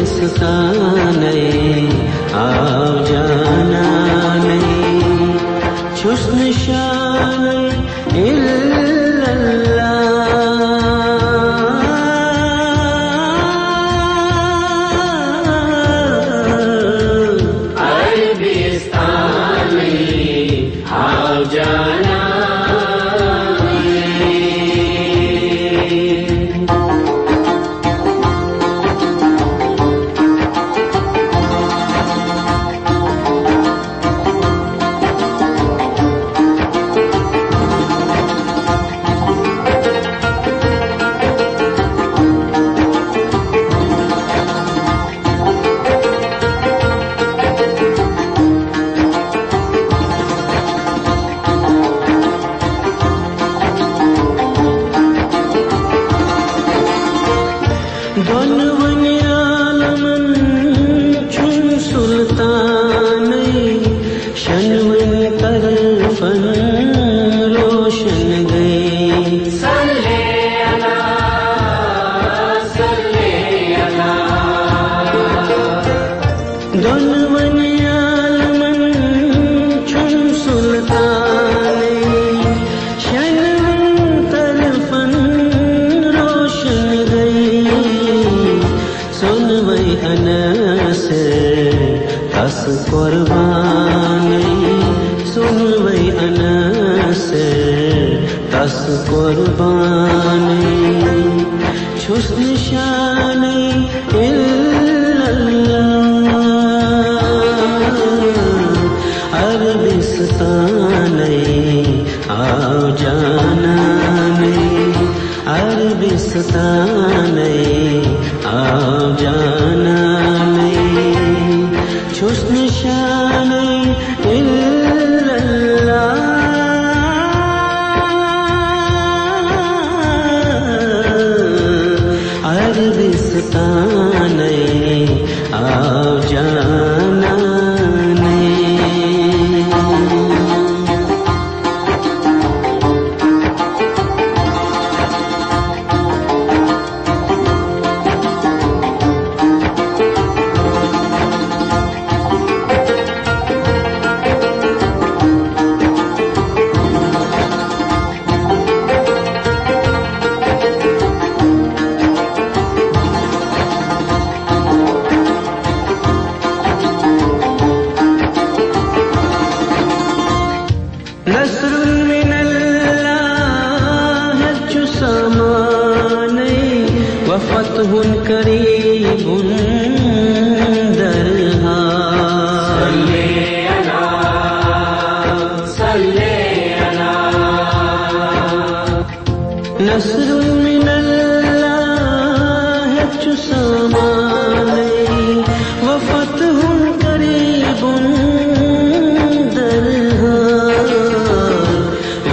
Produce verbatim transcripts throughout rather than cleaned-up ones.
ستانے آو جانانے، چھُس نہٕ شانَے الا اللہ۔ عربستانَے آو جانانے۔ دۄنوَے عالمن چھُم سلطانٕے، شۄنوٕنۍ طرفن روشن گٔے۔ صلی علی، صلی علی۔ دۄنوَے عالمن چھُم سلطانٕے، شۄنوٕنۍ طرفن روشن گٔے۔ سۄنوَے عناصر تس قربانٕے، سۄنوَے عناصر تس قربانٕے۔ چھُس نہٕ شانَے الا اللہ۔ عربستانَے آو جانانے، عربستانَے آو جانانے۔ چھُس نہٕ شانَے الا اللہ۔ عربستانَے آو جانانے۔ نصر من اللہ چھُ سامانَے، وفتح قریب در حال۔ صلی علی، صلی علی۔ نصر من اللہ چھُ سامانَے، وفتح قریب در حال۔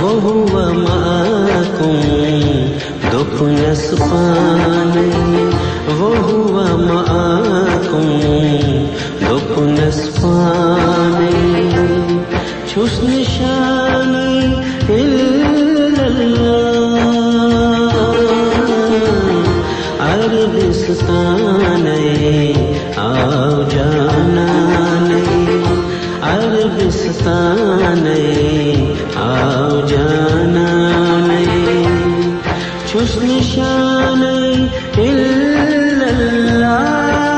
وهو معكم دوٚپنَس پانَے، وهو معكم دوٚپنَس پانَے۔ چھُس نہٕ شانَے الا اللہ۔ عربستانَے آو جانانے، عربستانَے آو جانانے۔ چھُس نہٕ شانَے الا اللہ۔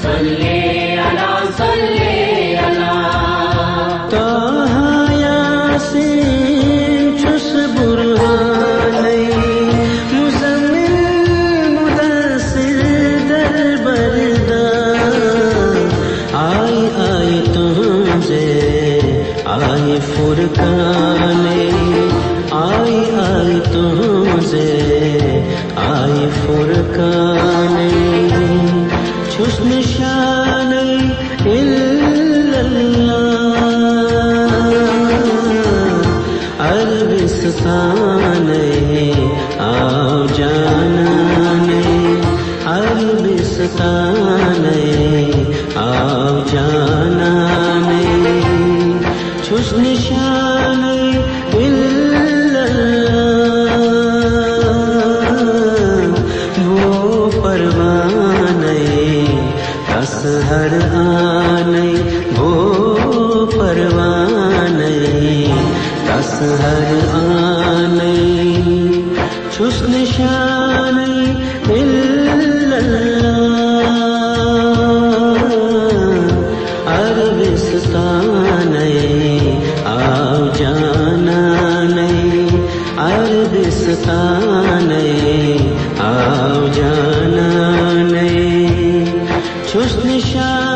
صلی علی، صلی علی۔ طه یاسین چھُس برہانَے، مزمل مدثر دربردار۔ آے آے تُہٕنٛزے، آے فرقانَے، آے آے تُہٕنٛزے، آے فرقانَے۔ چھُس نِشانَے الا اللہ، عربستانَے آو جانانَے، عربستانَے آو جانانَے۔ چھُس نِشانَے الا اللہ، بو پروانَے تَس ہر آنَے، بو پروانَے تَس ہر آنَے۔ چھُس نِشانَے الا اللہ، عربستانَے آو جانانَے، عربستانَے آو جانانَے۔ چھُس نِشانَے